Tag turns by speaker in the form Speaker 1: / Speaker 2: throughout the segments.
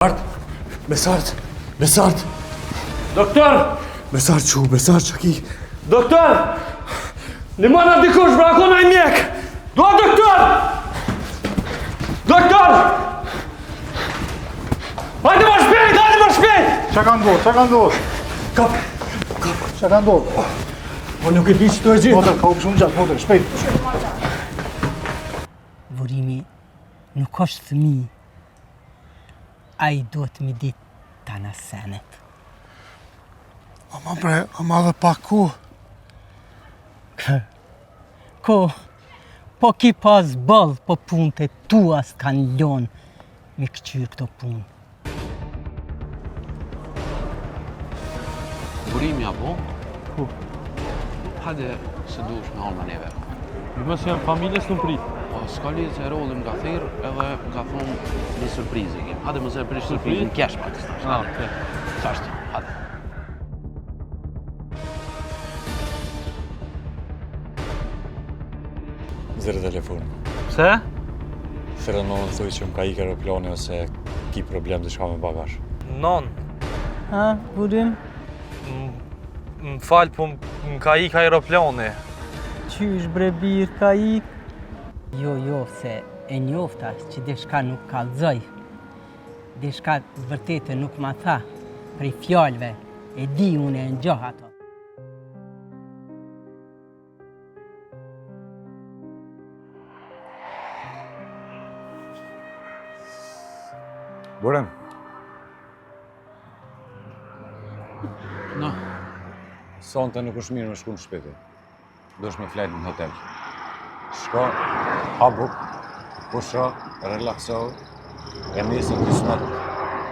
Speaker 1: Besart, Besart, Besart.
Speaker 2: Doktor!
Speaker 1: Besart, çu, Besart, çka ki?
Speaker 2: Doktor! Ndihmona dikush, bre, a ka naj mjek! Dua doktor! Doktor! Hajde më shpejt, hajde më shpejt!
Speaker 3: Çka ka ndodhur? Çka ka ndodhur?
Speaker 1: Kap, kap.
Speaker 3: Çka ka ndodhur?
Speaker 1: Po nuk e di që të e gjithë.
Speaker 3: Motër, ka u shumë gjatë, motër, shpejt.
Speaker 4: Burimi nuk është fëmi. Ai duhet m'i dit tana senet.
Speaker 3: Ama bre, ama edhe pak kohë.
Speaker 4: Ko, po ki pas boll, po punët e tua s'kanë lonë me këqyrë këto punë.
Speaker 5: Burimi apo? Ku? Hajde se duhesh me ardhë me neve.
Speaker 2: Ju mos jam familjes në prit.
Speaker 5: Po, s'ka lidhje se Erolli më ka thirr edhe më ka thonë një surprizë e kem. Hajde mos e prish surprizën, kesh pak.
Speaker 2: Ah, okay.
Speaker 5: Qashtu, hajde.
Speaker 1: Nxirre telefonin.
Speaker 2: Pse?
Speaker 1: Thirre nonën thuj që më ka ikë aeroplani ose ki problem diçka me bagazh.
Speaker 2: Non.
Speaker 4: Ha, Burim?
Speaker 2: Më fal, po më ka ikë aeroplani.
Speaker 4: Qysh bre bir ka ikë? Jo, jo, se e njofta që diçka nuk kallzoi. Diçka të vërtetë nuk ma tha prej fjalëve, e di unë e njoh ato.
Speaker 1: Burim.
Speaker 5: No.
Speaker 1: Sonte nuk është mirë me shku në shpi. Duhesh me flejt në hotel. Shko, ha bukë, pusho, relakso, e nesër kismet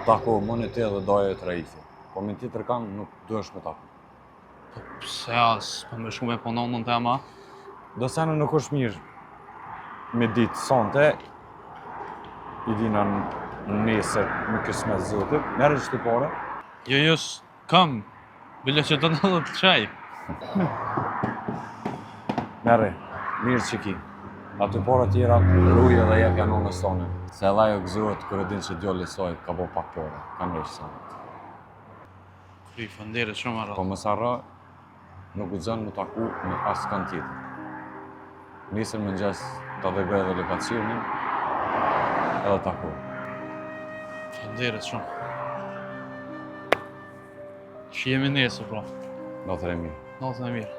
Speaker 1: takohem unë ti edhe daja jot Raifi. Po me tjetërkan nuk duhesh me taku.
Speaker 2: Po pse as, po me shku me pa nonën teme?
Speaker 1: Do sene nuk është mirë me ditë sonte, i dina nesër me kismet zotit, merri qëto pare.
Speaker 2: Jo, jo, s'kam, bile që të në të qaj.
Speaker 1: Merri, mirë që ki. Ato pare tjera, ruje dhe jepja nonës tone. Se edhe ajo gëzohet kur e din që djali i saj ka bo pak pare, ka nërë sonte.
Speaker 2: Kry, faleminderit shumë
Speaker 1: Po mos harro, nuk guxon m'u taku me askënd tjetër. Nesër mëngjes ta dërgoj edhe lokacionin, edhe taku.
Speaker 2: Faleminderit shumë. Shihemi nesër, pra.
Speaker 1: Natën e mirë.
Speaker 2: Natën e mirë.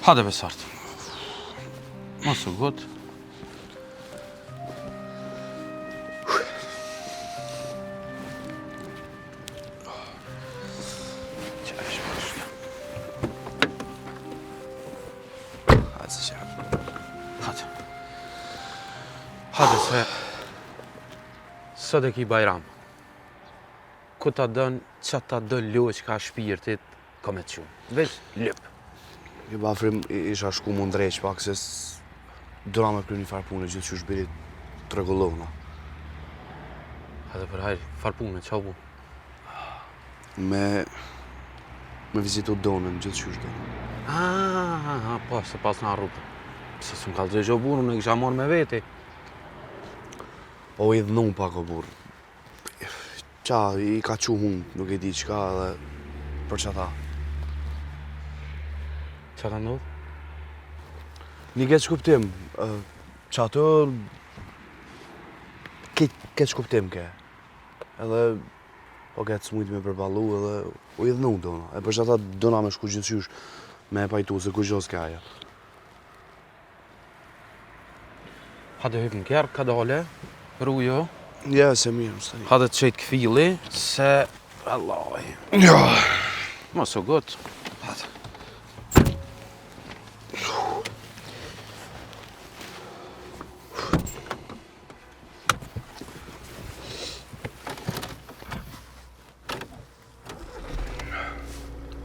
Speaker 5: Hajde Besart. Mos u ngut.
Speaker 6: Hajde se që.
Speaker 5: Hajde. Hajde se... Sot e ki Bajram. Ku ta dën, ça ta do loqka shpirtit, ka me të çu. Veç lyp.
Speaker 6: Jo ba Afrim, isha shku mu ndreq pak se dona me kry një farë pune gjithqysh bile të rregullohna.
Speaker 5: Hajde për hajr, farë pune, ça u bu?
Speaker 6: Me me vizitu Donën, gjithqysh Donën.
Speaker 5: Ah, po, se pas në rrugë. Pse s'më kallzoj që o burrë, unë e kisha marrë me veti.
Speaker 6: Po u idhnu pak o burrë. Qa, i ka çu hundët, nuk e di çka edhe për qata.
Speaker 5: Qa ka ndodhë?
Speaker 6: Një keqkuptim, qato ke, keqkuptim ke. Edhe, po këtë s'mujt me përballu edhe u idhnu Dona. E për qata dona me shku gjithqysh me e pajtu se kurgjo s'ke ajo.
Speaker 5: Hajde hyp në kerr, kadale, ruju.
Speaker 6: Ja, se mirë, më
Speaker 5: së Hajde të qet këfilli, se... Vallaj.
Speaker 6: Ja.
Speaker 5: Mos u ngut. Hajde.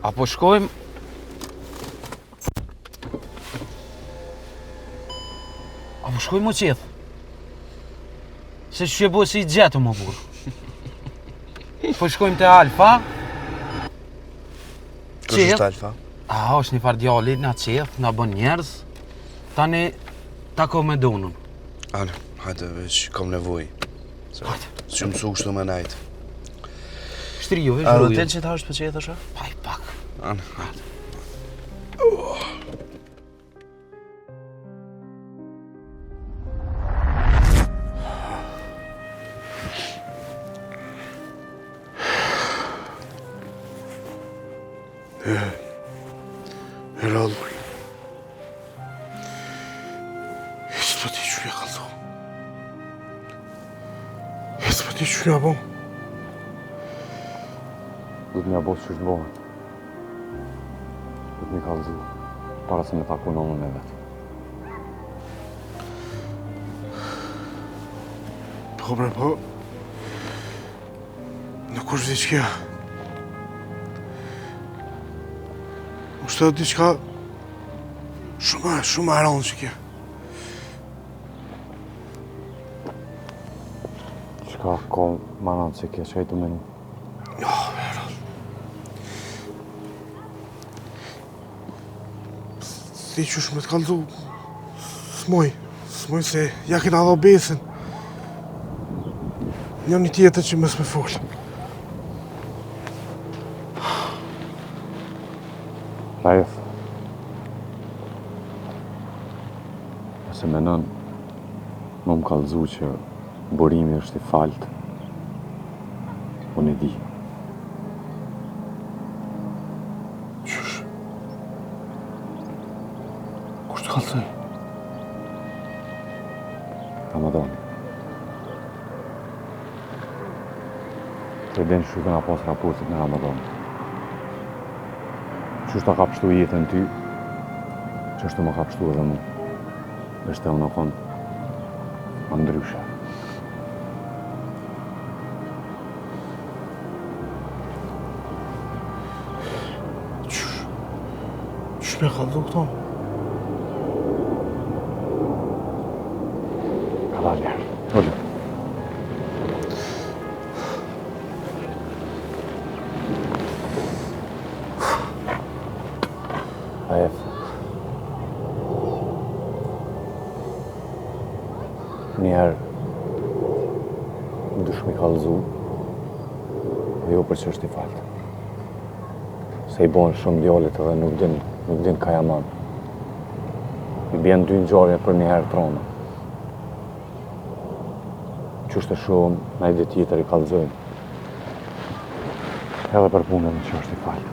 Speaker 5: A po shkojmë? A po shkojmë më qethë? Se që e bo si i gjetë më burë. Po shkojmë te Alfa.
Speaker 6: Kush është Alfa?
Speaker 5: A, është një farë djali, na qeth, na bën njerëz. Tani, tako me Donën.
Speaker 6: Ane, hajde, veç, kam nevojë. Hajde. S'jom mësu kështu me najtë.
Speaker 5: Shtriju, veç ruju.
Speaker 6: A dhe të që të hashtë për që e thësha?
Speaker 5: Paj pak.
Speaker 6: Anë, hajde.
Speaker 3: Herol. Hiç s'po di qysh ja kallzu. Hiç s'po di qysh ja bo.
Speaker 1: Duhet me ja bo qysh bëhet. Duhet me kallzu. Para se me taku nonën e vet.
Speaker 3: Po, bre, po. Nuk është diçka. Është edhe diçka shumë, shumë e rëndë që kjo.
Speaker 1: Çka ka ma rëndë se kjo, çka je tu menu?
Speaker 3: Jo, e rëndë. Si qysh me të kallzu, s'muj, s'muj se ja kena dhonë besën. Njoni-tjetrit që mos me folë.
Speaker 1: Raif, nëse menon me më kallzu që burimi është i faltë, unë e di.
Speaker 3: Qysh? Kush të kallzoi?
Speaker 1: Ramadani. Ti e din qysh kena pas raportet me Ramadanin. Qysh ta ka pshtu jetën ty, qashtu më ka pshtu edhe mu. Veç te unë o konë, ma ndryshe.
Speaker 3: Qysh? Qysh me kallzu këto?
Speaker 1: Kadalë njerë. Ulu. Raif. Njëherë, dush me kallzu, dhe jo për që është i faltë. Se i bon shumë djalit edhe nuk din, nuk din ka ja man. I bjen dy ngjarje për njëherë t'rona. Qysh të shohim, naj ditë tjetër i kallzojmë. Edhe për punën që është i faltë.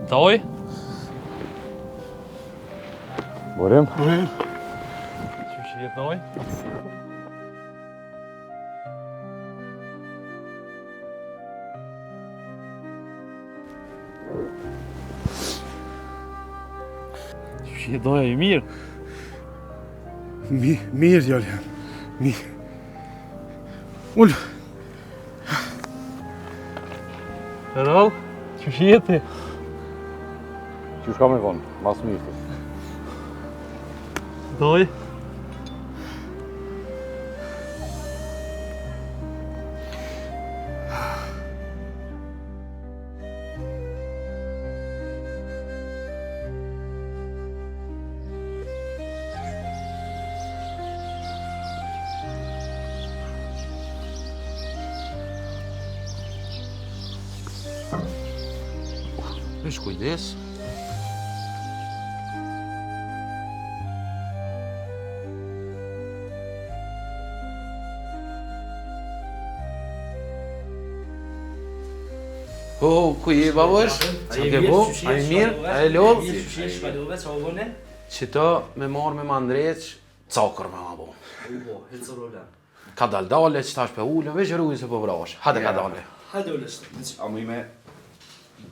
Speaker 2: Doj?
Speaker 1: Burim?
Speaker 3: Burim.
Speaker 2: Qysh je doj? Qysh je doj, i mirë?
Speaker 3: Mi, mirë, djalë jam. Mirë. Ulu.
Speaker 2: Rol, qysh je ti?
Speaker 1: Qysh ka me konë, ma s'mirti.
Speaker 2: Doj?
Speaker 5: Veç kujdes. Po, ku je babosh? A je mirë? A je mirë? A je lodhë? Qëto me marrë me ma ndreq, cakër me ma bo.
Speaker 2: U bo, hiç problem.
Speaker 5: Ka dal dale, që tash pe ulëm, veç ruj se po vrash. Hajde ka dale.
Speaker 2: Hajde ulesh.
Speaker 6: A më i me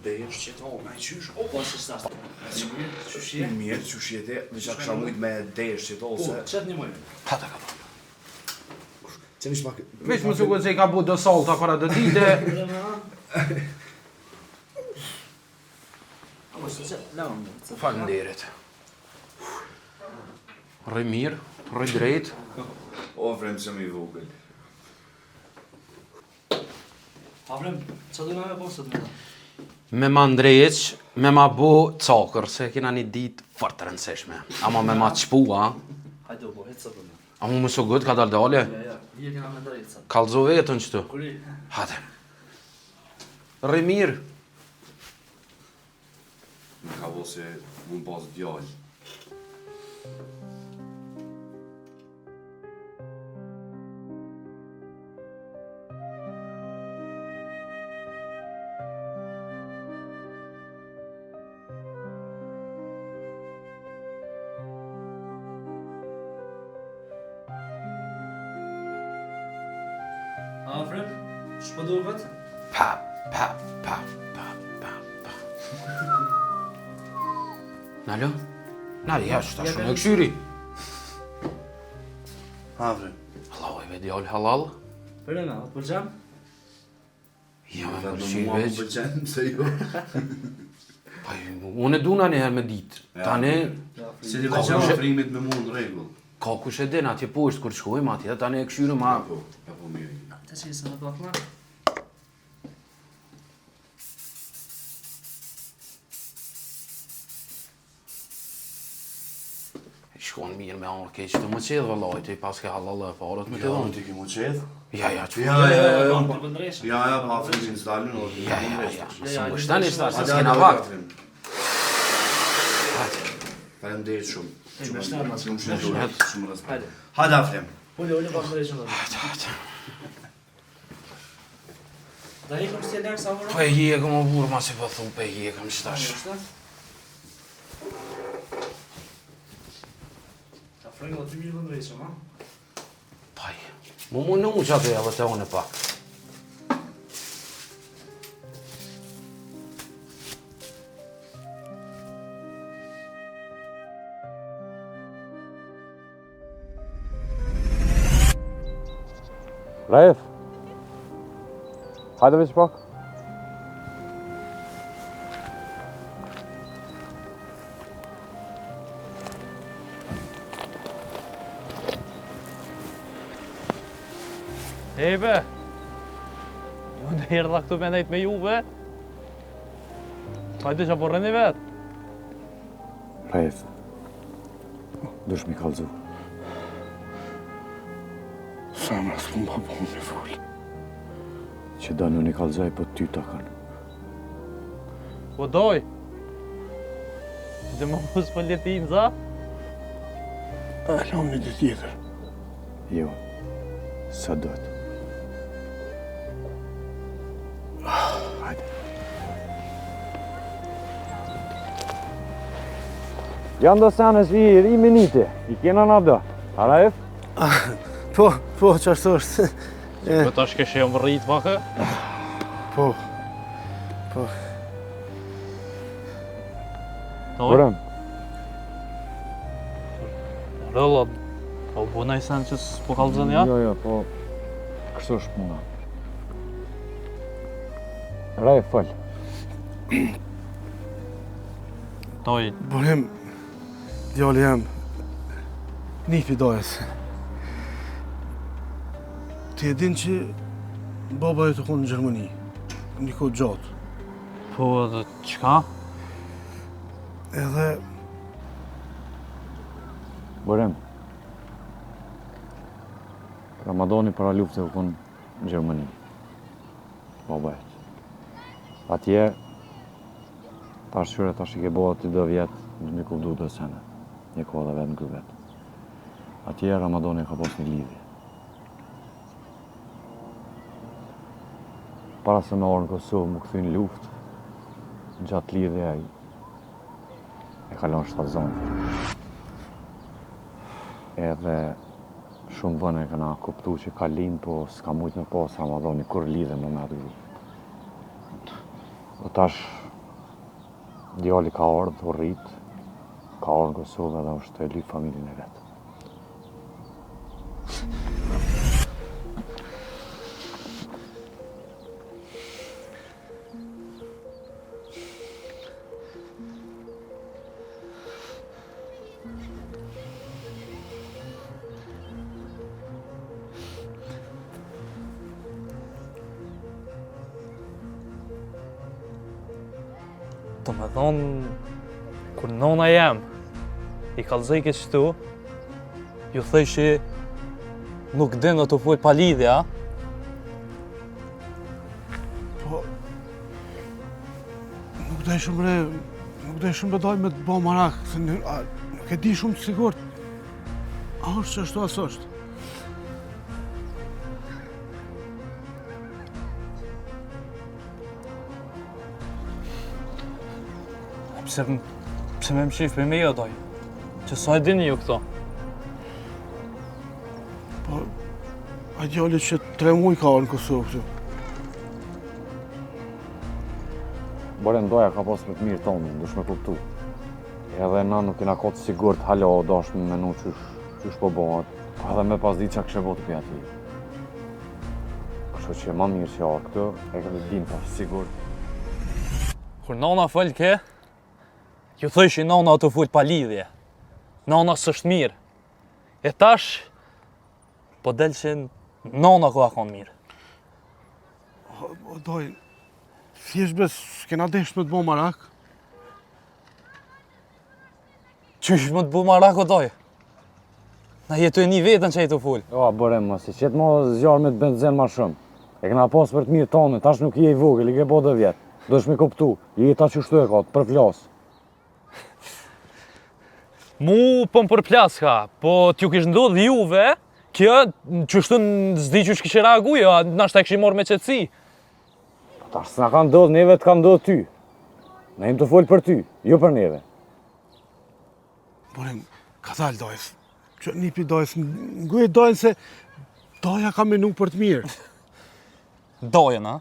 Speaker 6: desh që to, me qysh, o,
Speaker 2: Po, se shtash. Qysh je?
Speaker 6: mirë, qysh je ti, veç a kisha mujt me desh që to,
Speaker 2: Po,
Speaker 6: se...
Speaker 2: qëtë një mojë.
Speaker 5: Hajde ka dale.
Speaker 6: Që nish pak...
Speaker 5: Veç më suko se i ka bu do salta para do dite.
Speaker 2: Po, se që, la më mirë.
Speaker 5: Faleminderit. Rri mirë, rri drejt.
Speaker 6: O, vrem që më i vogël.
Speaker 2: Afrim, që do na me po sot me ta?
Speaker 5: Me ma ndreq, me ma bo cakër, se kena një ditë fort të rëndësishme. Ama me ma qpua,
Speaker 2: Hajde u bo, hiç problem.
Speaker 5: ama më so gët ka dal dale.
Speaker 2: Ja, ja, mirë kena me drejt sot.
Speaker 5: Kallzo vetën qëtu.
Speaker 2: Kuri,
Speaker 5: Hajde. Rri mirë.
Speaker 6: Më ka bo se mund pas djalë.
Speaker 2: Afrim, ç'po duket?
Speaker 5: Pa, pa, pa, pa, pa, pa. Nalo? Nalo, ja, që ta shumë e këshyri.
Speaker 6: Afrim.
Speaker 5: Allahu e djalë halal.
Speaker 2: Për e me, atë pëlqen?
Speaker 5: Jo, me
Speaker 6: Vetëm
Speaker 5: pëlqy
Speaker 6: mua më
Speaker 5: veç.
Speaker 6: pëlqen, pse jo?
Speaker 5: Pa, unë e duna një herë me ditë. Tani,
Speaker 6: Si ti
Speaker 5: Ka
Speaker 6: pëlqen
Speaker 5: kush e-
Speaker 6: Afrimit me mu në rregull.
Speaker 5: ka kush e din atje poshtë kur shkojmë atje, tani e këshyrim a...
Speaker 6: Po, ja po mirë.
Speaker 2: Të që se në pak ma?
Speaker 5: Shkon mirë me orë keq të më qedh vëllai, ti paske halal e paret me të
Speaker 6: Jo,
Speaker 5: dhënë.
Speaker 6: ti ke mu qedh?
Speaker 5: Ja, ja, që...
Speaker 6: Ja, ja, ja, ja.
Speaker 2: Për bëndreshën.
Speaker 6: Ja, ja, pa Afrimin s'dalin, o,
Speaker 5: Ja, ja, ja.
Speaker 2: Ja,
Speaker 5: Së
Speaker 2: ja,
Speaker 5: mbështani shta, se
Speaker 6: Hajde,
Speaker 5: s'kena
Speaker 6: hajde,
Speaker 5: vakt.
Speaker 6: Afrim.
Speaker 5: Hajde.
Speaker 6: Faleminderit shumë.
Speaker 2: E, me shtet, mas.
Speaker 6: Shumë shumë
Speaker 5: shnet.
Speaker 6: shumë respekt.
Speaker 2: Hajde.
Speaker 6: Hajde Afrim.
Speaker 2: Ule, ule pa bëndreshën.
Speaker 5: Hajde, hajde.
Speaker 2: Da ikëm si e larë sa vërë?
Speaker 5: Po e hjekëm o burë, ma si po thu, po e hjekëm që tash.
Speaker 2: Ta frëngë dhe ty mirë bëndreshën, ma?
Speaker 5: Paj, mu mu nu që atë edhe të unë pak.
Speaker 1: Raif! Hajde veç pak.
Speaker 2: Ej be! Unë erdha këtu me nejt me juve. Hajde që po rëni vetë.
Speaker 1: Raif, dush mi kallzu.
Speaker 3: Samra, s'pun pa po me fol.
Speaker 1: Që do në një kallzoj, po ty takon.
Speaker 2: Po doj. Dhe më mos po letin, za?
Speaker 3: A lam një ditë tjetër.
Speaker 1: Jo, sa do të. Hajde. Janë do sene që i ri miniti, i kena na do. A Raif?
Speaker 3: Po, po, qashtu është.
Speaker 7: Po tash kishe jam rrit pak e?
Speaker 3: Po, po.
Speaker 1: Burim.
Speaker 7: Rëlla, po bu naj sen që s'po kallëzon ja?
Speaker 1: Jo, jo, po, kështu është puna. Raif, fol.
Speaker 7: Doj.
Speaker 3: Burim, djali jem, nipi i dajës. Ti e din që baba jot u konë në Gjermani, një kohë gjatë.
Speaker 7: Po edhe çka?
Speaker 3: Edhe...
Speaker 1: Burim, Ramadani para lufte u konë në Gjermani. Baba jot. Atje, tash qyre, tash i ke bo aty do vjet, do m'i kuptu do sene. Je kon edhe vetë në gurbet. Atje Ramadani ka pas një lidhje. Para se me ardhë në Kosovë, m'u kthy në luftë, gjatë lidhje ai e ka lënë shtatzënë. Edhe shumë vonë e kena kuptu që ka lind, po s'ka mujtë me pas Ramadani kurrë lidhje më me atë gru. Po tash, djali ka ardhë, u rritë, ka ardhë në Kosovë edhe është tu e lypë familjen e vet.
Speaker 7: Do me thonë, kur nona jem, i kallzojke qëtu, ju thojshi nuk din o tu fol pa lidhje, a?
Speaker 3: Po, nuk doj shumë bre, nuk doj shumë bre daj me të bo marak, se a, nuk e di shumë të sigurt. A është qashtu a s'është?
Speaker 7: Pse, pse me mshif për me jo doj? Që sa e dini ju këto?
Speaker 3: Po, a djali që tre muj ka në Kosovë këtu.
Speaker 1: Burim, daja ka pas për të mirë tonë, dush me kuptu. Edhe na nuk kena kon të sigurt hala o dash me menu qysh, qysh po bëhet, po edhe me pas dit çka kishe bo ti pi atij. Kështu që ma mirë që ardhë këtu, e këtë dim tash sigurt.
Speaker 7: Kur nona folke, ju thojshi nona o tu fol pa lidhje. Nona s'është mirë. E tash, po del që nona ka konë mirë.
Speaker 3: O, o doj, thjesht be, s'kena desht me të bo marak.
Speaker 7: Qysh me të bo marak o doj? Na je tu e ni veten që je tu fol.
Speaker 1: Jo, Burim, mos i qet mo zjarmit benzin ma shumë. E kena pas për të mirë tonë, tash nuk je i vogël, i ke bo do vjet. Dush me kuptu, jeta qështu e ka, të përplas.
Speaker 7: Mu po më përplas ka, po t'ju kish ndodhë juve, kjo qështu s'di qysh kishe reagu, jo, nashta e kishi marrë me qetësi.
Speaker 1: Po tash s'na ka ndodhë neve, të ka ndodhë ty. Ne jem tu folë për ty, jo për neve.
Speaker 3: Burim, kadal dajës, që nipi dajës, nguje dajën se daja ka menu për të mirë.
Speaker 7: Dajën, a?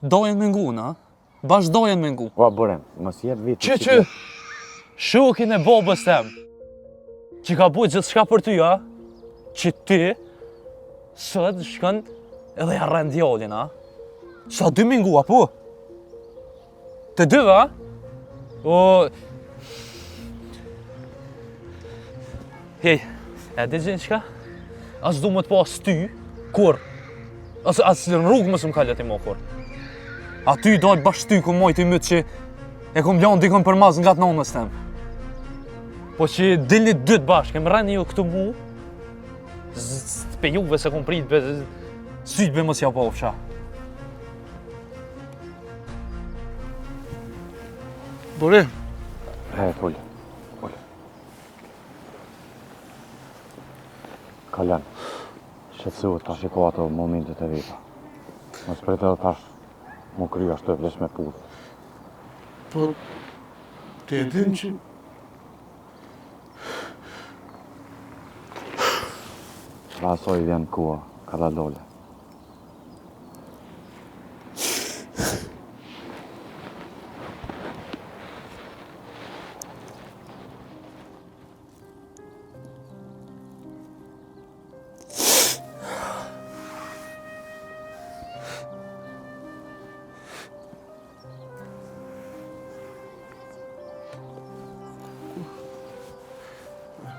Speaker 7: Dajën me ngu, na? Bash dajën me ngu.
Speaker 1: Po, Burim, mos jep vetë.
Speaker 7: Që që, shokin e babës tem, që ka bo gjithçka për ty, a? Që ti, sot shkon edhe ja rren djalin, a? Sa dy me ngu, a po? Të dyve, a? O... Hej, e di gjin çka? As du me të pa ty, kur? As, as në rrugë mos më kalo ti mo kur. Aty dojt bash ty ku mojt i mytë që e kom lanë dikon përmas ngat nonës tem. Po që dilni dytë bashkë, e më rreni ju këtu mu, pe juve se kom prit, be, sytë be mos ja pofsha.
Speaker 3: Burim.
Speaker 1: E, fol, fol. Kalon. Qetësohu tash i ka ato momentet e veta. Mos prit edhe tash mu kry ashtu e vlesh me puthë.
Speaker 3: Po, ti e din që...
Speaker 1: Pra asoj vjen koha, kadal-dale.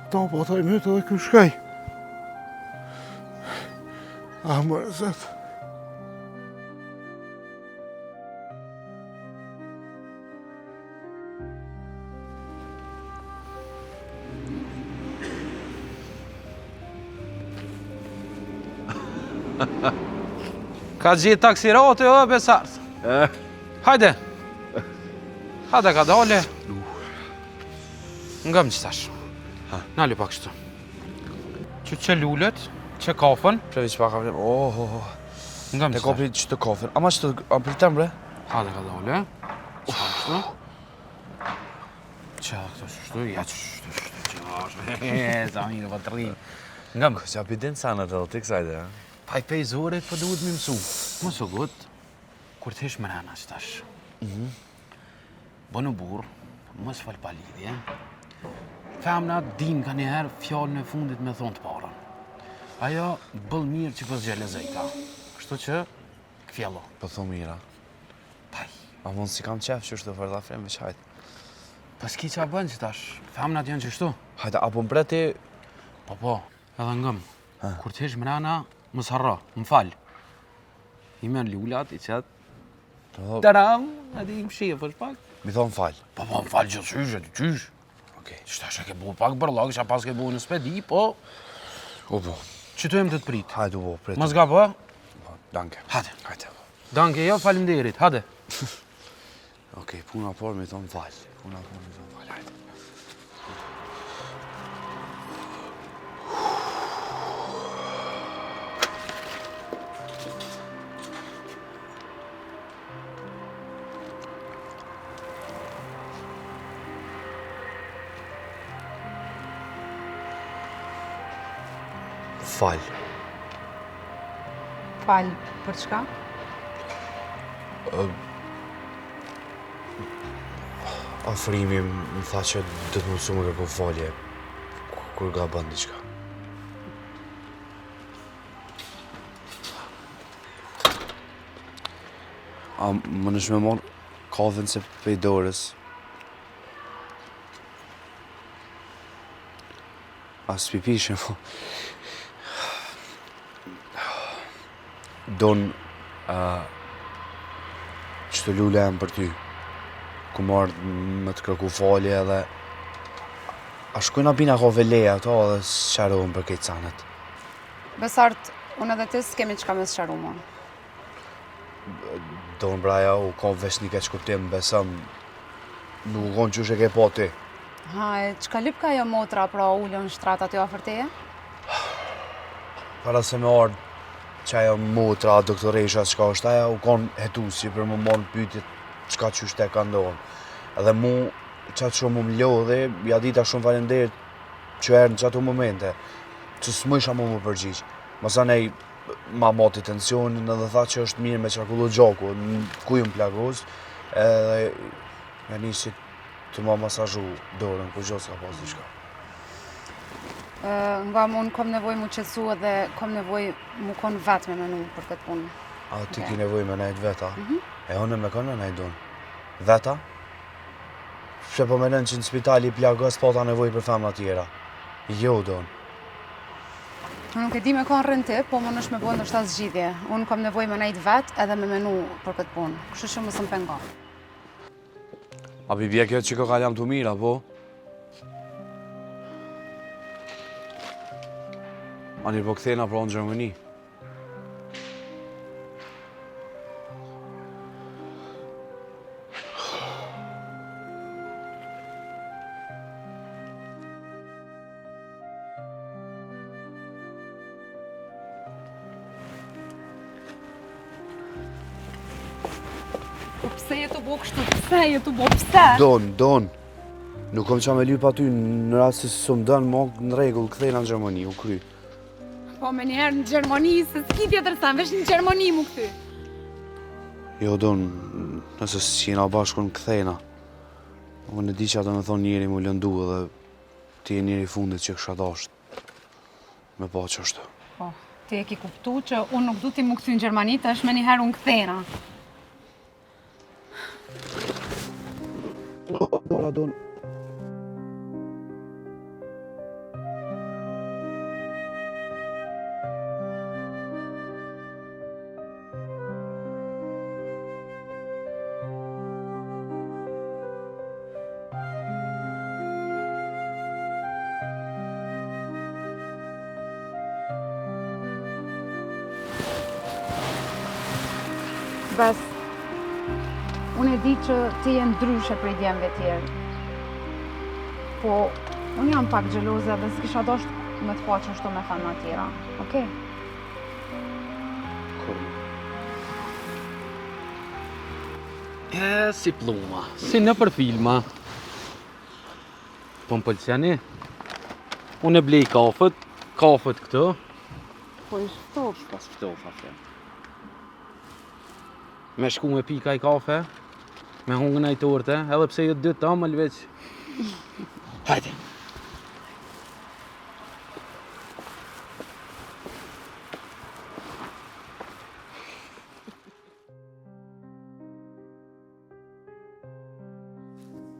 Speaker 3: Ta po ata i mytë edhe ky shkaj. Ah, more zot.
Speaker 5: Ka gjetë taksirati o Besart. Eh. Hajde. Hajde ka dale. Nga më qëtash. Nali pak qëtu. Që që lulet, që kafen.
Speaker 6: Previ që pak kafen, oh, oh, oh.
Speaker 5: Nga më
Speaker 6: qëtash. Te kapi që të kafen. Ama që të, a për tem bre?
Speaker 5: Hajde ka dale. Qashtu. Qa këto qështu, ja qështu, qështu, qështu, he, sa mirë, po të rrimë.
Speaker 6: Nga më. Kësa pi din sanët edhe ti kësaj dhe, ha?
Speaker 5: Pa i pej zorit, po duhet mi mësu. Mos u ngut, kur të hish mrena që tash. Mhm. Bënu burrë, mos fol pa lidhje. Femnat din ka njëherë fjalën e fundit me thonë të parën. Ajo bëll mirë që po s'xhelozojka. Kështu që, kfjello.
Speaker 6: Po thu mira.
Speaker 5: Paj.
Speaker 6: A mund si kam qef që është të vërda frem, veç hajt.
Speaker 5: Po s'ki qa bën që tash, femnat janë qështu.
Speaker 6: Hajde, apo më preti?
Speaker 5: Po, po, edhe ngëm. Kur të hish mrena, mos harro, më fal. I merr lulat, i qet. Taram, aty i mshif, është pak.
Speaker 6: Mi thonë fal.
Speaker 5: Po, po, më fal gjithë qysh, aty qysh.
Speaker 6: Okej.
Speaker 5: Që tash e ke bu pak bërllok, që pas ke bu në s'pe di, po...
Speaker 6: U bo.
Speaker 5: Që tu jem të të prit?
Speaker 6: Hajde, u bo, prit.
Speaker 5: Mos gabo?
Speaker 6: Po, danke.
Speaker 5: Hajde.
Speaker 6: Hajde.
Speaker 5: Danke, jo, faleminderit, hajde.
Speaker 6: Okej, puna por me thonë fal. Puna por me thonë fal, hajde. Fal.
Speaker 8: Fal, për çka?
Speaker 6: Afrimi më tha që do të mësu me kërku falje kur gabon diçka. A munesh me marrë kafen se pej dorës? A s'pi pishe, po. Don, uh, qëto lule janë për ty. Ku marrë me të kërku falje edhe... A shkojna pina kafe leja ato edhe sqarohem për këtë sanet.
Speaker 8: Besart, unë edhe ti s'kemi çka me sqaru mo.
Speaker 6: Don Braja, u kon veç një keqkuptim, besom, nuk u kon qysh e ke pa ti.
Speaker 8: Ha, e çka lypka ajo motra, pra ulun n'shtrat aty afër teje?
Speaker 6: Para se me ardhë që ajo motra, doktoresha, çka është ajo, u kon hetusi për me marrë n'pytje çka qysh te ka ndodhë. Edhe mu, qatë shumë më lodhi, ja dita shumë faleminderit që erdhe në qato momente, që s'mujsha mu më përgjigj. Masanej, ma mati tensionin edhe tha që është mirë me qarkullu gjaku, ku jam plagos, edhe ja nisi të ma masazhu dorën, kurgjo s'ka pas diçka.
Speaker 8: Nga më unë kom nevoj mu qetësu edhe kom nevoj mu konë vetë me menu për këtë punë.
Speaker 6: A ti ki nevoj me nejtë veta?
Speaker 8: Mhm.
Speaker 6: E unë me konë me nejtë donë. Veta? Pse po menon që në spital i plagos pata nevoj për femna tjera? Jo, donë.
Speaker 8: Unë nuk e di me kon rrin ti, po mundesh me bo ndoshta zgjidhje. Unë kam nevojë me nejt vet edhe me menu për këtë punë. Kështu që mos më pengo.
Speaker 6: A pi bje kjo që ka jam të mirë, apo? A mirë po kthehna pra në Gjermani.
Speaker 8: Po pse je tu bo kështu? Pse je tu bo? Pse?
Speaker 6: Don, don. Nuk kom qa me lyp aty në rast se s'më don, mo në rregull, kthehna në Gjermani, u kry.
Speaker 8: Po menjëherë në Gjermani, se s'ki tjetër sen, veç në Gjermani m'u kthy.
Speaker 6: Jo, don, nëse s'jena bashkë, unë kthehna. Unë e di çka do me thonë njeri m'u lëndu edhe ti je njeri i fundit që kisha dasht me pa qashtu.
Speaker 8: Po, ti e ki kuptu që unë nuk du ti m'u kthy në Gjermani, tash menjëherë unë kthehna.
Speaker 6: Dora, don.
Speaker 8: Bes, unë e di që ti je ndryshe prej djemve tjerë. Po, unë jam pak xheloze dhe s'kisha dasht me të pa qashtu me femna tjera, okej?
Speaker 5: Kurrë. E, si plluma, si nëpër filma. Po më pëlqeni? Unë e blej kafet, kafet këtu.
Speaker 8: Po i ftohtë.
Speaker 5: Pas ftohtë, atë. Me shku me pi kaj kafe, me hongër naj torte, edhe pse jo dy të amël veç. Hajde.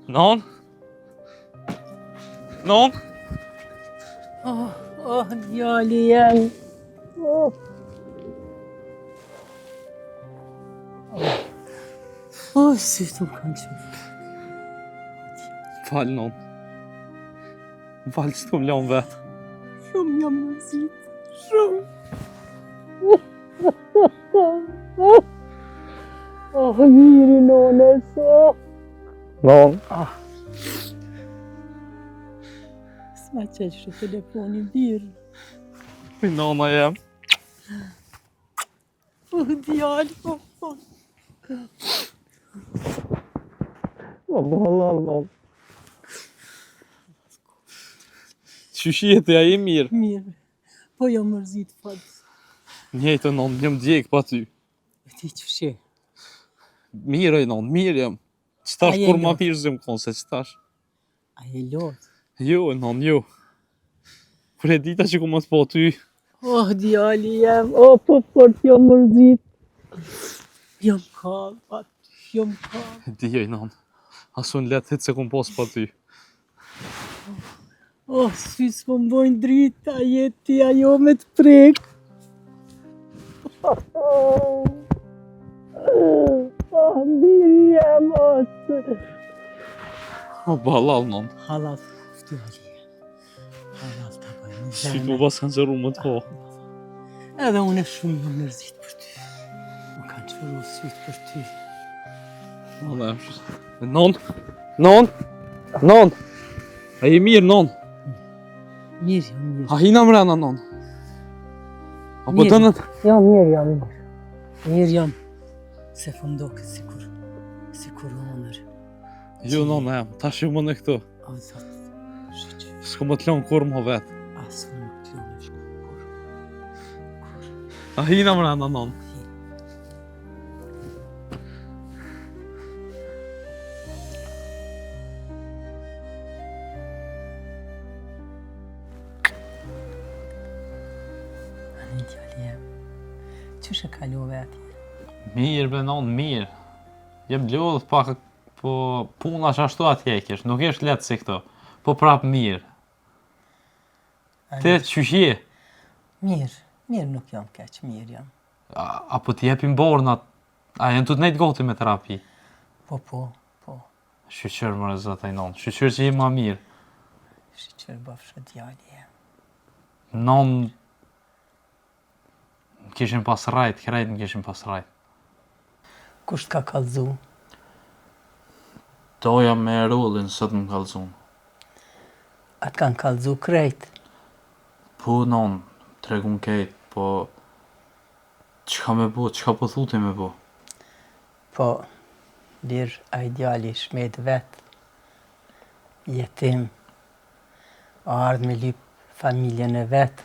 Speaker 7: Non? Non?
Speaker 4: Oh, oh, djali jem. Oh. Oh, oh sytë më kanë qenë.
Speaker 7: Fal, non. Fal që të më lanë vetë.
Speaker 4: Shumë jam mërzit. Shumë. Oh, biri nonës, oh.
Speaker 7: Non.
Speaker 4: Ah. S'ma çelshe telefonin, bir.
Speaker 7: Pi nona jem.
Speaker 4: Oh, djalë, oh, oh.
Speaker 7: Allah, Allah, Allah. Qysh je ti, a je mirë?
Speaker 4: Mirë. Po jam mërzit fort.
Speaker 7: Njëjtë non, jam djeg pa ty.
Speaker 4: E ti qysh je?
Speaker 7: Mirë oj non, mirë jam. Qëtash
Speaker 4: A je
Speaker 7: kur ma
Speaker 4: lodh?
Speaker 7: mirë s'jam konë se qëtash.
Speaker 4: A je lodh?
Speaker 7: Jo, non, jo. Kur e dita që ku mos po ty,
Speaker 4: Oh, djali jem, oh, po fort jam mërzit. Jam kall, pa ty, jam kall.
Speaker 7: di oj non. As unë letë hiç s'e kom pas pa ty.
Speaker 4: Oh, sytë s'po më bojnë dritë, a je ti ajo me të prek. Oh, biri jem, oh,
Speaker 7: O, ba, hallall, non.
Speaker 4: Hallall, djali jem. Hallall, ta bëj më
Speaker 7: Sytë më pas kanë qërru me të pa.
Speaker 4: Edhe unë e shumë jam mërzit për ty. Më kanë qërru sytë për ty.
Speaker 7: Non, non, non, non, a je mirë, non?
Speaker 4: Mirë, jam mirë.
Speaker 7: A hina mrena, non? A po
Speaker 4: Mirë.
Speaker 7: të në...
Speaker 4: Jo, mirë jam, mirë. Mirë jam. Se po m'doket sikur, sikur onër.
Speaker 7: Jo, non, e, tash ju më në këtu.
Speaker 4: O, zot, shyqyr.
Speaker 7: S'ko më të lonë kurrë më vetë.
Speaker 4: As unë nuk të lonë shku kurrë. Kurrë.
Speaker 7: A hina mrena, non?
Speaker 4: Ani djali jem, qysh e kalove atje?
Speaker 7: Mirë, be non, mirë. Jem lodhë pak, po puna që ashtu atje e kish, nuk është lehtë si këto. Po prap mirë. Ti qysh je?
Speaker 4: Mirë, mirë nuk jam keq, mirë jam.
Speaker 7: A, a po t'jepin bornat? A janë tu të nejtë gati me terapi?
Speaker 4: Po, po, po.
Speaker 7: Shyqyr more zot aj non, shyqyr që je ma mirë.
Speaker 4: Shyqyr bofsha djali jem.
Speaker 7: Non, më kishin pas rrajt, krejt më kishin pas rrajt.
Speaker 4: Kush të ka kallzu?
Speaker 7: Toja me Erollin sot më kallzun.
Speaker 4: A të kanë kallzu krejt?
Speaker 7: Po non, tregun krejt, po çka me bo, çka po thu ti me bo?
Speaker 4: Po, bir ai djali ish met vet, jetim, ardhë me lyp familjen e vet.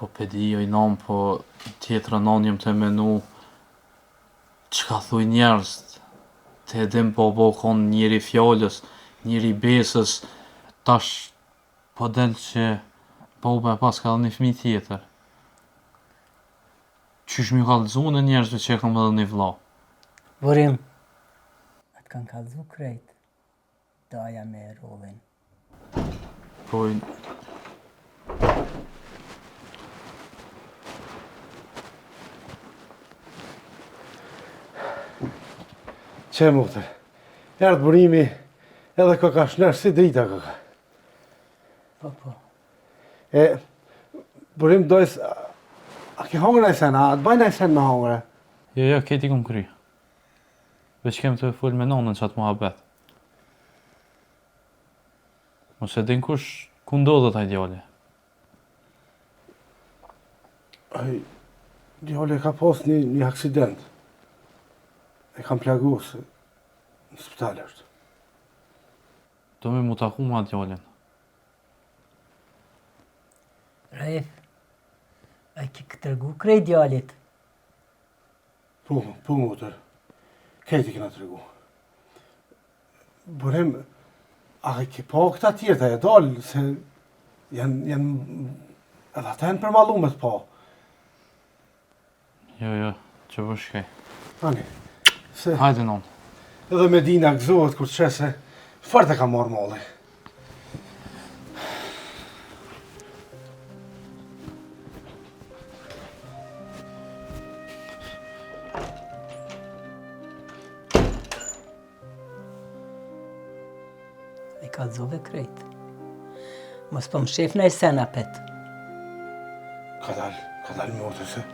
Speaker 7: Po pe di oj non, po tjetrën anë jam tu menu çka thujn njerëzt. Ti e din baba u kon njeri i fjalës, njeri i besës, tash po del që baba e paska edhe një fëmijë tjetër. Qysh me ju kallxu unë njerëzve që e kam edhe një vlla?
Speaker 4: Burim, a të kanë kallxu krejt, daja me Erollin.
Speaker 7: Po,
Speaker 3: Qe motër, erdh Burimi edhe koka shnosh si drita koka.
Speaker 4: Po, po.
Speaker 3: E, Burim dojës, a ke hongër naj sen, a të baj naj sen me hongër?
Speaker 7: Jo, jo, krejt i kom kry. Veç kem tu fol me nonën qatë muhabet. Mos e din kush, ku ndodhet ai djali?
Speaker 3: Ai djali e ka pas një, një aksident. E kanë plagosë, në spital është.
Speaker 7: Do me mu taku me atë djalin.
Speaker 4: Raif, a i ke tregu krejt djalit?
Speaker 3: Po, po motër, krejt i kena tregu. Burim, a i ke pa këta tjerët, a e dalë, se janë, janë, edhe ata janë përmallu me të pa.
Speaker 7: Jo, jo, që po shkoj.
Speaker 3: Ani, se...
Speaker 7: Hajde, nonë.
Speaker 3: Edhe Medina gëzohet kur të sheh se fort e ka marrë malli.
Speaker 4: I kallzove krejt. Mos po mshef naj sen apet.
Speaker 3: Kadal, kadal motër se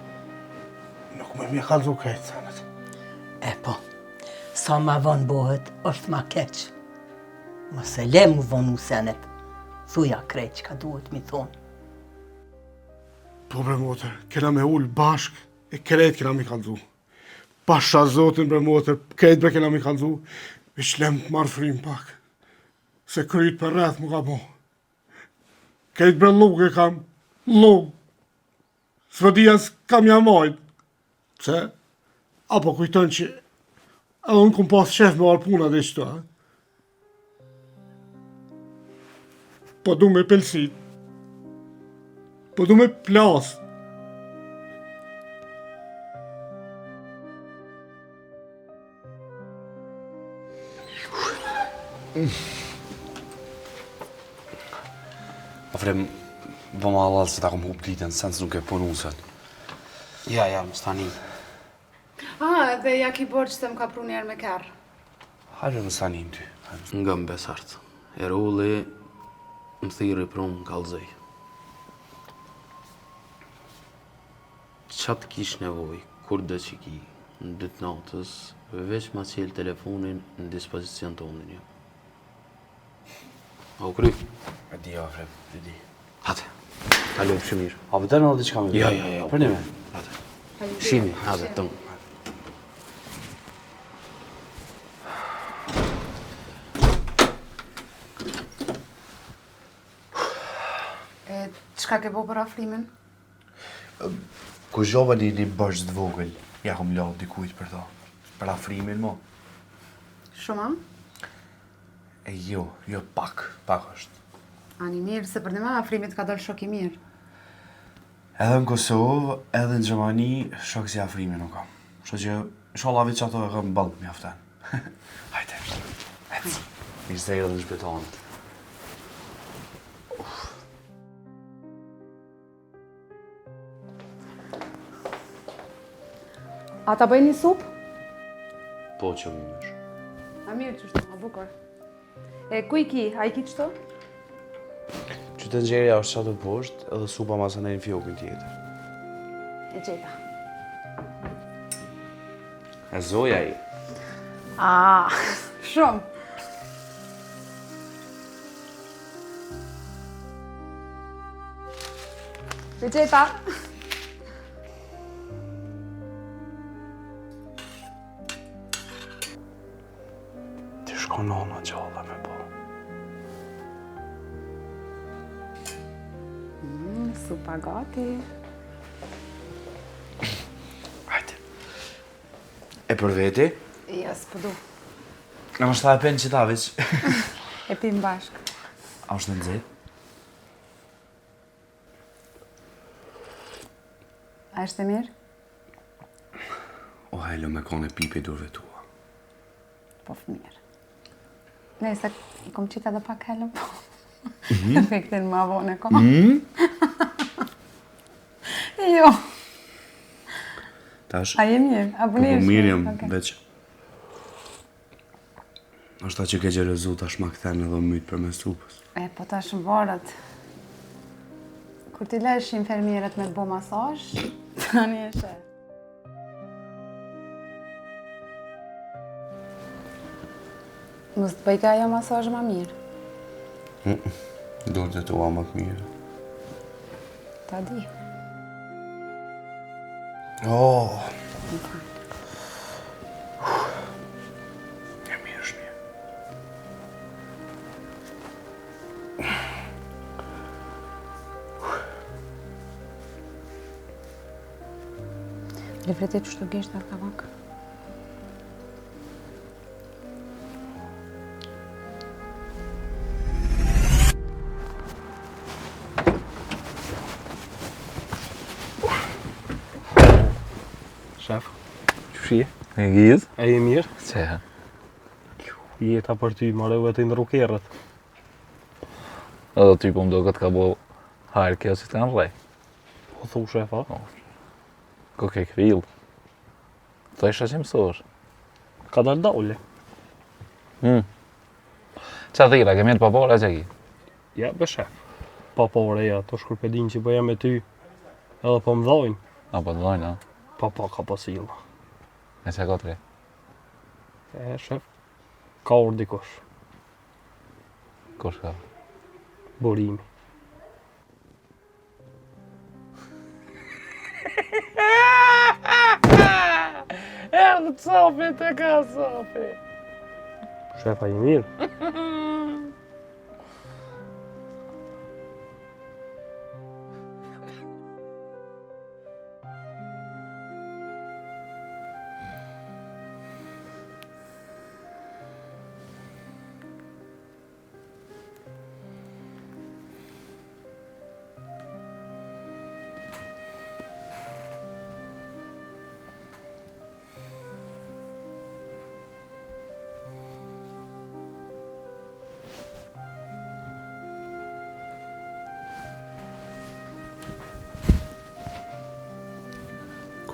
Speaker 3: nuk muj me kallzu krejt senet.
Speaker 4: E po, sa ma vonë bohet, është ma keq. Mos e le mu vonu senet. Thuja krejt çka duhet mi thonë.
Speaker 3: Po bre motër, kena me ul bashk e krejt kena mi kallzu. Pasha zotin bre motër, krejt bre kena mi kallzu, veç lem të marr frymë pak, se kryt përreth m'u ka bo. Krejt bre llugë e kam, llugë, s'po di as ka m'ja majt, pse, apo kujton që edhe unë kum pas qef me ardh puna dhe qëto, a? Po du me pelsit. Po du me plas.
Speaker 6: Afrim, bëma hallall se ta kom hup ditën, sen nuk e punu sot.
Speaker 5: Ja, ja, më stani.
Speaker 8: Ah, edhe ja ki borxh se më ka pru njerë me kerr.
Speaker 6: Hajde më stanim ty.
Speaker 5: Nga më Besart. Erolli më thirri pru më kallzoi. Qa të kish nevoj, kur do që ki, në dy të natës, veç ma qel telefonin në dispozicion tonin jam. A u kry?
Speaker 6: E di, Afrim, e di.
Speaker 5: Hajde, kalofshi shumë mirë.
Speaker 6: A po don edhe diçka me
Speaker 5: Jo, jo, jo.
Speaker 6: Për nime?
Speaker 5: Hajde. Shimi, hajde, të më.
Speaker 8: E, çka ke bo për Afrimin?
Speaker 6: Kuzhova një një borxh të vogël, ja kom la dikujt për to. Për Afrimin, mo.
Speaker 8: Shumë, a?
Speaker 6: E jo, jo pak, pak është.
Speaker 8: Ani mirë, se për nime Afrimi t'ka dalë shok i mirë.
Speaker 6: Edhe në Kosovë, edhe në Gjermani, shok si Afrimi nuk kam. Kështu që, inshallah veç ato e kam boll, mjafton. Hajde, ec. Mirë se erdhe në shpi tonë.
Speaker 8: A ta bëj një supë?
Speaker 6: Po që mundesh.
Speaker 8: A mirë qështu, a bukur. E ku i ki? A i ki qëto?
Speaker 6: Që tenxherja është qaty poshtë, edhe supa masanej në fjokin tjetër.
Speaker 8: E gjeta.
Speaker 6: E zoja i.
Speaker 8: A, shumë. E gjeta.
Speaker 6: Ti shko nona gjallë me po.
Speaker 8: Mm, supa gati.
Speaker 6: E për veti?
Speaker 8: Jo, s'po du.
Speaker 6: Në më shta e pen që ta veç.
Speaker 8: E pim bashkë.
Speaker 6: A është e nxehtë?
Speaker 8: A është e mirë?
Speaker 6: O hajlo me kone pi prej durve tua.
Speaker 8: Po mirë. Nëse i kom qitë edhe pak helm, po.
Speaker 6: Mm -hmm.
Speaker 8: Efektin ma vonë e kom. Mm -hmm. jo.
Speaker 6: Tash.
Speaker 8: A je mirë? A
Speaker 6: po po mirë jam, okay. veç. Është ta që ke xhelozu, tash ma kthen edhe myt përmes trupës.
Speaker 8: E, po tash varet. Kur t'i lesh infermierët me të bo masazh, tani e sheh. Mos të bëjka ajo masazh ma mirë.
Speaker 6: Mm Durt e tua më të mirë.
Speaker 8: Ta di.
Speaker 6: Oh. Më fal. E mirë është mirë.
Speaker 8: Lëvrete qështu gishtat ka pak.
Speaker 2: Shef, qysh je?
Speaker 7: E gizë?
Speaker 2: E je mirë?
Speaker 7: Që?
Speaker 2: Jeta për ty, marë e të ndru kerret.
Speaker 7: Edhe ty po më doket ka bo hajrë kjo që të kanë rrej.
Speaker 2: Po thu, shef, a?
Speaker 7: Po. Ko ke kvill. Të isha që mësosh.
Speaker 2: Ka dalë dale.
Speaker 7: Hmm. Qa thira, ke mjetë pa pare, që ki?
Speaker 2: Ja, be shef. Pa pare, ja, tash kur pe din që po jam me ty, edhe po më dhojnë.
Speaker 7: A, po të dhojnë, a?
Speaker 2: Pa, pa, ka po silla.
Speaker 7: E që ka të re?
Speaker 2: E, shef, ka ardh dikush.
Speaker 7: Kush ka?
Speaker 2: Burimi.
Speaker 7: Erdhë copi të ka sopi.
Speaker 2: Shef, a je mirë?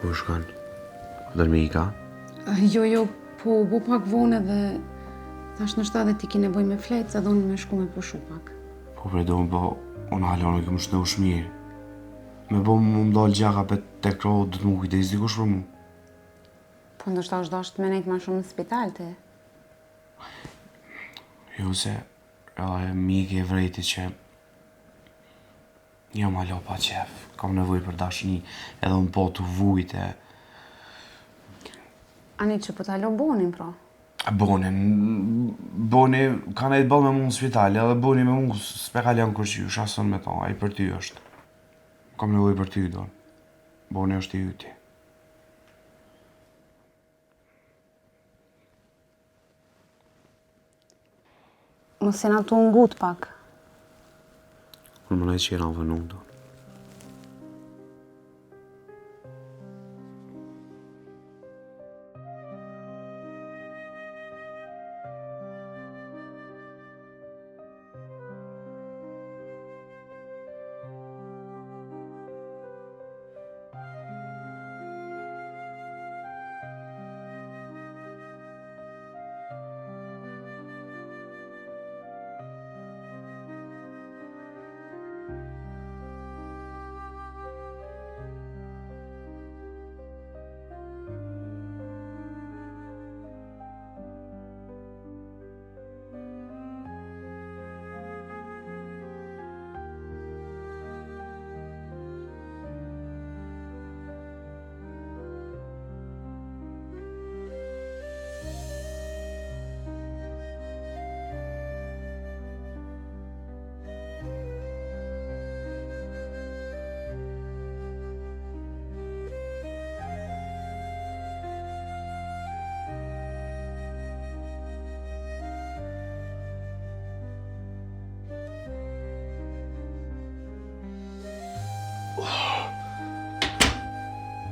Speaker 6: Ku shkon? Do me ik a?
Speaker 8: Jo, jo, Po u bo pak vonë edhe thash ndoshta edhe ti ki nevojë me flejt, edhe unë me shku me pushu pak.
Speaker 6: Po bre do më bo, unë hala nuk jam shnosh mirë. Me bo më më dalë gjaka pe te krahu, do të m'u kujdes dikush për mu.
Speaker 8: Po ndoshta është dashtë me nejtë ma shumë në spital ti.
Speaker 6: Jo se, edhe mjeki e vrejti që Jam hala pa qef, kam nevojë për dashni, edhe unë po tu vujt e...
Speaker 8: Ani që po ta lo Bonin, pra?
Speaker 6: Bonin, Boni ka nejtë boll me mu në spital, edhe Boni me mu s'pe kalon kërqysh, as unë me ta, ai për ty është. Kam nevojë për ty, do. Boni është i yti.
Speaker 8: Mos jena tu ngut pak.
Speaker 6: Unë menoj që jena vonu, do.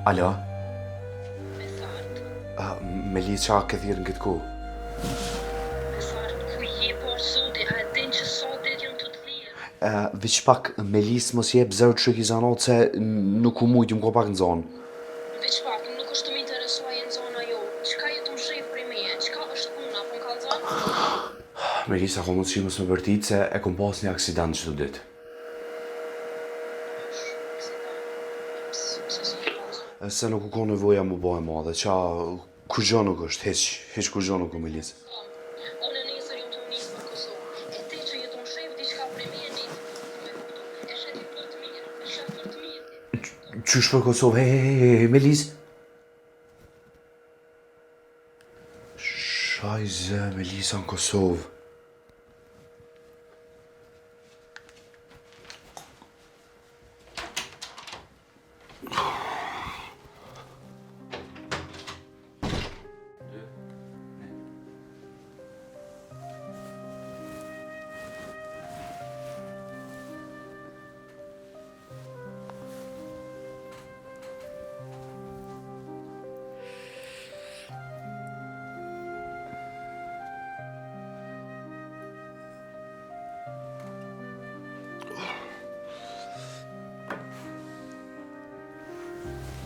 Speaker 6: Alo? Besart. Uh, Melis, qa ke thirrë në këtë kohë?
Speaker 9: Besart, ku je po zoti, a e din që sa ditë jam tu të thirrë?
Speaker 6: Uh, veç pak, Melis, mos jep zero të shëki zanot se nuk u mujt, jam ko pak nzonë.
Speaker 9: Veç pak, nuk është tu më interesu a je nzonë a jo. Çka je tu mshef prej meje? Çka është puna, po më kallzon?
Speaker 6: Melisa, ka mundësi mos me bërtit se e kom pas një aksident qëto ditë. Se nuk u kon nevoja mu bo e madhe, qa kurgjo nuk është, hiq, hiq kurgjo nuk u Melis.
Speaker 9: Unë nesër jam tu nis për Kosovë, e ti që je tu mshef diçka prej meje nesër po me kuptu. E sheh ti për të mirë, e sheh për të mirë ti.
Speaker 6: Qysh për Kosovë, hej, hej, hej, hej, Melis. Shajze, Melisa në Kosovë.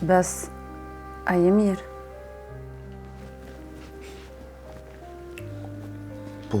Speaker 8: Bes, a je mirë?
Speaker 6: Po.